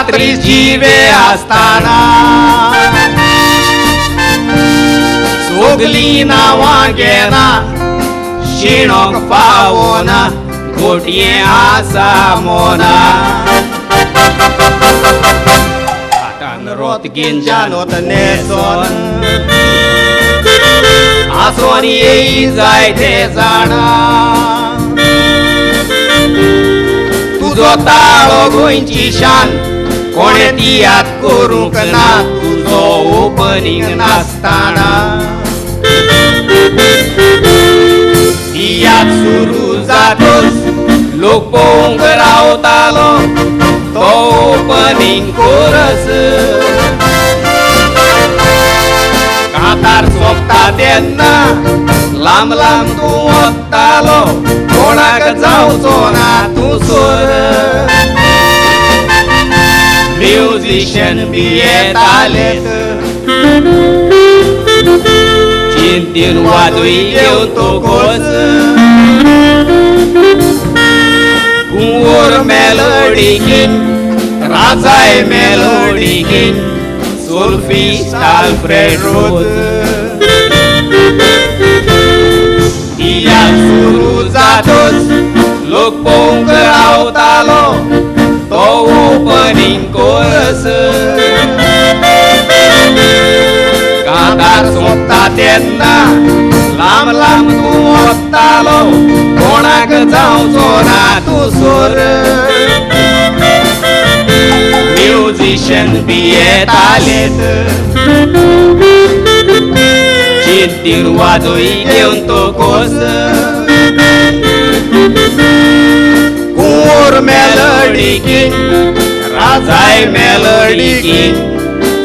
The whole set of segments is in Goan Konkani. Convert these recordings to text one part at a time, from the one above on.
तियात्रीस जिवे आसतना सगलीं नांवां घेना शिणोंक फावना गोटये आसा मोना हातान रोत गिंजानोत न्हेसोन आसोन येई जायते जाणा तुजो ताळो गोंयची शान कोणें तियात करूंक ना तुजो ओपनींग नासतना तियात सुरू जातच लोक पळोवंक रावतालो तो ओपनींग कोरस कांतार सोंपता तेन्ना लांब लांब तूं वतालो कोणाक जावचो ना तूं सोर म्युजिशन बी येतालेत चिंतीन वाजूय घेवन तो खोस कुंवर मेलोडी किंग राजाय मेलोडी किंग सोल्फिस्ट आल्फ्रेड रोज तियात सुरू जातच लोक पळोवंक रावतालो तो ओपनींग कोरस कांतार सोंपता तेन्ना लांब लांब तूं वतालो कोणाक जावचो ना तूं सोर म्युजिशन बी येतालेत चिंतीन वाजोय घेवन तो खोस कुंवर मेलोडी किंग राजाय मेलोडी किंग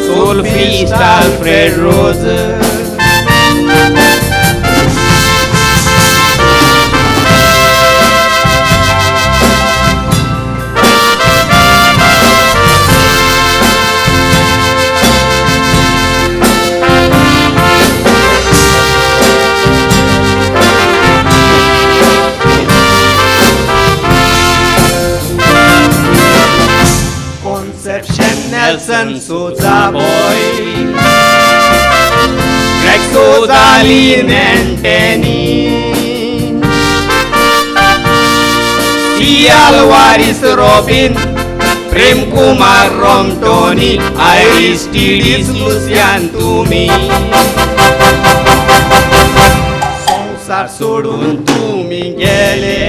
सोल्फिस्ट Alfred Rose. Conception Nelson Souza boy Greg Souza Lin Anthony C. Alvaris Robin Prem Kumar Rom Tony Aristides Lucian तुमी संवसार सोडून तुमी गेले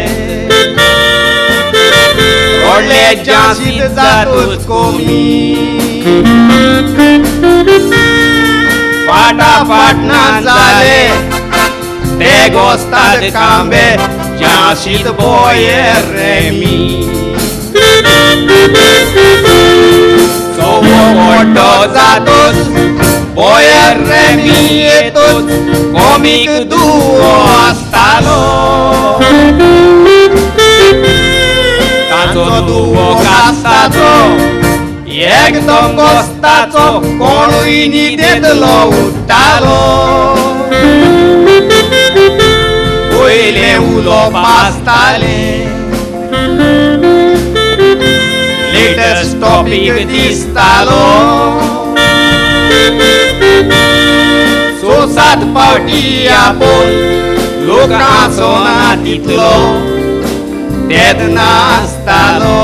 व्हडले जासीत जातूच कोमी फाटाफाट ना जाले ते गोस्ताद कांबे जासीत बोये रेमी चोवो व्हडलो जातूच बोये रेमी येतूच कॉमीक दुवो आसतालो ताचो दुवो कास्ताचो एकदम गोस्ताचो कोणूय न्हिदेंतलो उठ्ठालो पयलें उलोवप आसतालें लेटस्ट टॉपीक दिसतालो स सात फावटी आपोवन लोक आसना तितलो तेन्ना आसतालो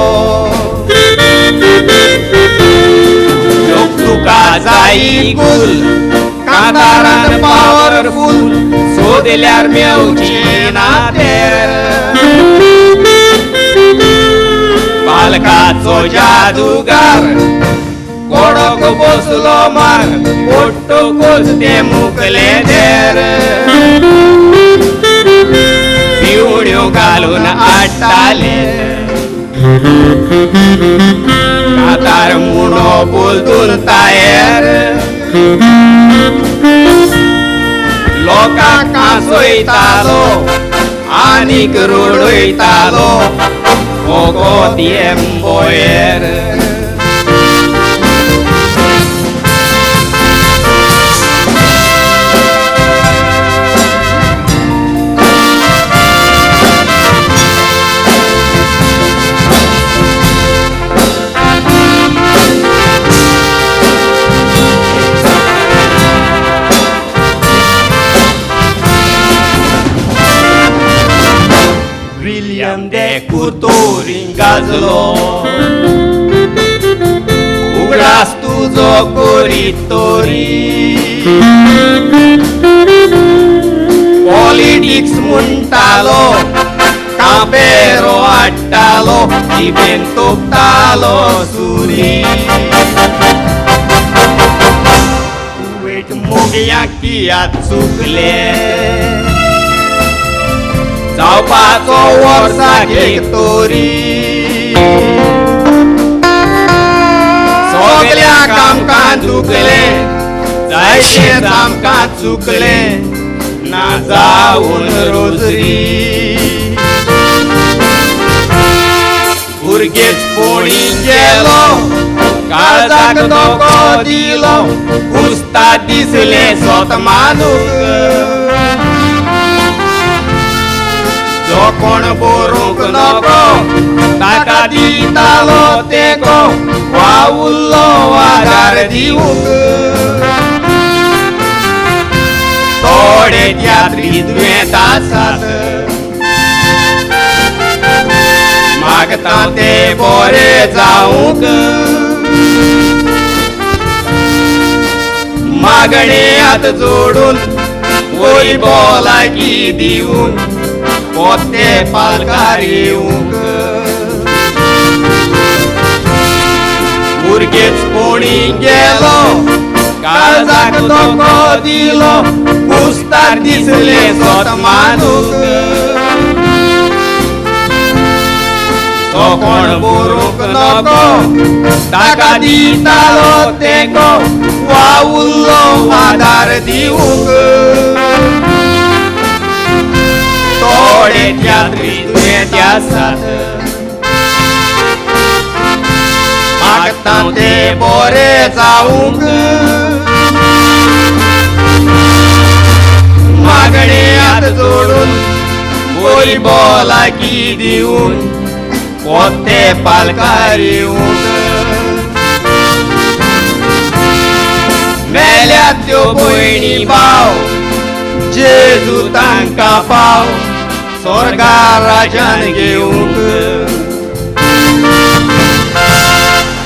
लोक तुका जाय गुल कांतारान पावरफूल सोदल्यार मेवची ना तेर पालकाचो जादूगार कोडोक बसलो मार पोट्टोकूच ते मुकले देर पिवण्यो घालून आट्टाले कांतार मुणो बोलतून तायर लोकांक हांसयतालो आनीक रडयतालो मोगो tiempo era. विल्यम दे कुतोरी गाजलो उगडास तुजो कोरी तोरी पॉलिटिक्स म्हणटालो कांपेरो हाडटालो जिबेन तोपतालो सुरी कुवेट मोगयांक कियात चुकले जावपाचो वर्साक एक तोरी सगल्याक आमकां दुखलें जायतेंच आमकां चुकलें ना जावन रोजरी भुरगेच कोणी गेलो काळजाक धोको दिलो कुस्ता दिसलें सोत मानूक जो कोण बरोवंक नको ताका दितालो तेंको वावुल्लो आदार दिवंक थोडे तियात्री दुयेंत आसात मागता ते बरे जावंक मागणे हात जोडून वयर भलायकी दिवन पोते पालकार येवंक भुरगेच कोणी गेलो काळजाक धोको दिलो कुस्तार दिसलें सोत मानूक तो कोण बरोवंक नको ताका दितालो तेंको वावुल्लो आदार दिवंक थोडे तियात्री दुयेंत आसात मागता ते बरे जावंक मागणे हात जोडून वयर भलायकी दिवन पोते पालकार येवंक मेल्यात त्यो भयणी भाव जेजू तांकां पाव स्वर्गा राजान घेवंक।